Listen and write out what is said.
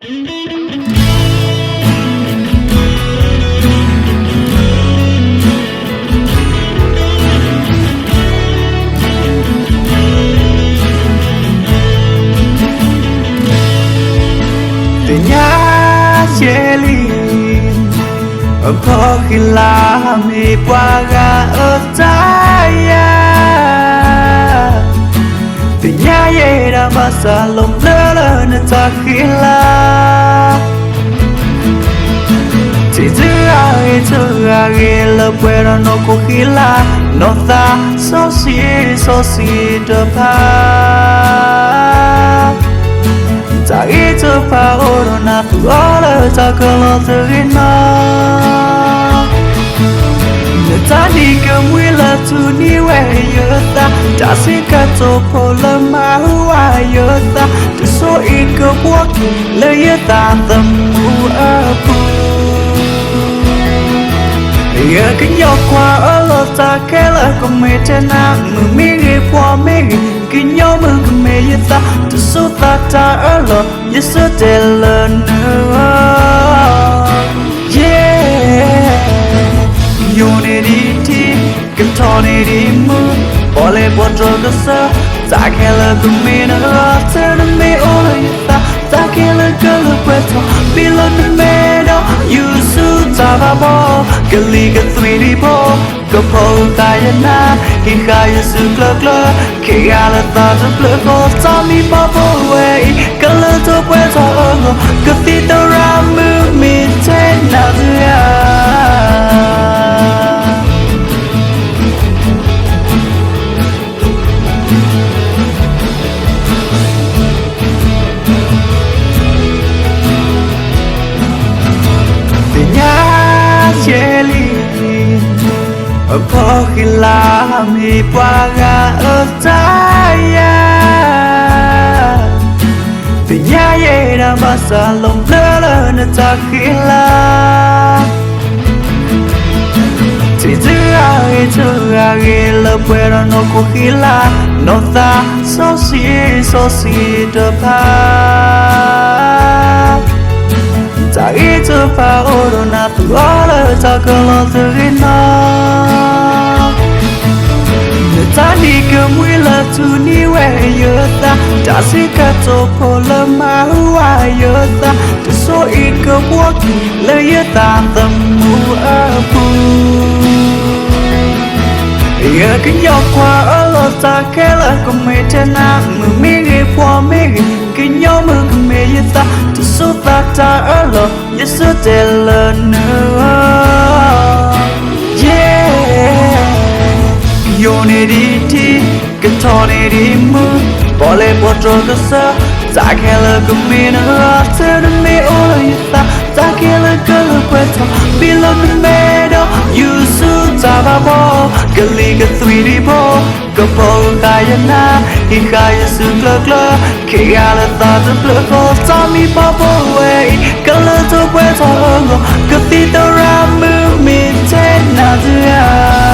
သ့ၣ်ညါယဲလံ, အဖီခိၣ်လၢမ့ၢ်ပှၤဂၤအတၢ်ယၤ, သ့ၣ်ညါယဲဒၣ်ဘၣ်ဆၣ်လီၤဘျၢလၢနတၢ်ဃံလၤ ထံၣ်တဂၤဂ့ၤတဂၤဂ့ၤလၢပှဲၤဒီးနီၢ်ခိဃံလၤ, နီၢ်သးစီဆှံစီဆှံတဖၣ်, တၢ်ဂ့ၤတဖၣ်အိၣ်ဒီးနၤသူၣ်အီၤလၢတၢ်ကလီတဂ့ၤနီၤ. နတၢ်နံၤကမှံလၢထူနံၤဝဲယသး, တၢ်ဆံးကတိၤဖိလၢမၤဟူဝဲယသး, တစိၢ်အံၤကဘှီက့ၤလၢယသးသမူအပူၤ ယကညီကွၢ်အၢၣ်လီၤတၢ်ခဲလၢာ်ကမ့ၢ်ထဲနၤ, မုၢ်မ့ၢ်ဂ့ၤပှၤမ့ၢ်ဂ့ၤ, ကညီမုၢ်ကမ့ၢ်ယသး, တစိၢ်သးတၢ်အၢၣ်လီၤ, ယဆၢတဲာ်လၢနဂီၢ် ယဲ ယိာ်န့ၢ်ဒံးထံ, ကထီၣ်န့ၢ်ဒံးမုၢ်, ပီၣ်လဲၣ်ပီၣ်တြီၢ်ကစၢၢ်, တၢ်ခဲလၢာ်ကမ့ၢ်နဂီၢ်, ထဲနမ့ၢ်အိၣ်လၢယသး, တၢ်ခဲလၢာ်ကလၢပှဲၤထီၣ်, မ့ၢ်လၢနမဲဒီး ယူၤဆူတၢ်ဘၣ်ဘီ, ကလံၤကသွံဒံးဘီ, ကဖီၣ်ဃာ်ယနၢ်, ဟံးဃာ်ယစုကျၢၤကျၢၤ, ခံဂၤလၢသးတဖျၢၣ်ဃီ, တၢ်မံၤပှၢ်ဖိဝဲအံၤ, ကလၢထီၣ်ပှဲၤထီၣ်အဂီၢ်, ကသံၣ်သရၣ်မုၣ်မ့ၢ်ထဲနၤတဂၤ သ့ၣ်ညါယဲလံ, အဖီခိၣ်လၢမ့ၢ်ပှၤဂၤအတၢ် ယၤ, သ့ၣ်ညါယဲဒၣ်ဘၣ်ဆၣ်လီၤဘျၢလၢနတၢ်ဃံလၤ, ထံၣ်တဂၤဂ့ၤတဂၤဂ့ၤလၢပှဲၤဒီးနီၢ်ခိဃံလၤ, နီၢ်သးစီဆှံစီဆှံတဖၣ် တၢ်ဂ့ၤတဖၣ်အိၣ်ဒီးနၤသူၣ်အီၤလၢတၢ်ကလီတဂ့ၤနီၤ. နတၢ်နံၤကမှံလၢထူနံၤဝဲယသး, တၢ်ဆံးကတိၤဖိလၢမၤဟူဝဲယသး, တစိၢ်အံၤကဘှီက့ၤလၢယသးသမူအပူၤ ယကညီကွၢ်အၢၣ်လီၤတၢ်ခဲလၢာ်ကမ့ၢ်ထဲနၤ, မုၢ်မ့ၢ်ဂ့ၤပှၤမ့ၢ်ဂ့ၤ, ကညီမုၢ်ကမ့ၢ်ယသး, တစိၢ်သးတၢ်အၢၣ်လီၤ, ယဆၢတဲာ်လၢနဂီၢ်, ယဲ ယိာ်န့ၢ်ဒံးထံ, ကထီၣ်န့ၢ်ဒံးမုၢ်, ပီၣ်လဲၣ်ပီၣ်တြီၢ်ကစၢၢ်, တၢ်ခဲလၢာ်ကမ့ၢ်နဂီၢ်, ထဲနမ့ၢ်အိၣ်လၢယသး, တၢ်ခဲလၢာ်ကလၢပှဲၤထီၣ်, မ့ၢ်လၢနမဲဒီး ယူၤဆူတၢ်ဘၣ်ဘီ, ကလံၤကသွံဒံးဘီ, ကဖီၣ်ဃာ်ယနၢ်, ဟံးဃာ်ယစုကျၢၤကျၢၤ, ခံဂၤလၢသးတဖျၢၣ်ဃီ, တၢ်မံၤပှၢ်ဖိဝဲအံၤ, ကလၢထီၣ်ပှဲၤထီၣ်အဂီၢ်, ကသံၣ်သရၣ်မုၣ်မ့ၢ်ထဲနၤတဂၤ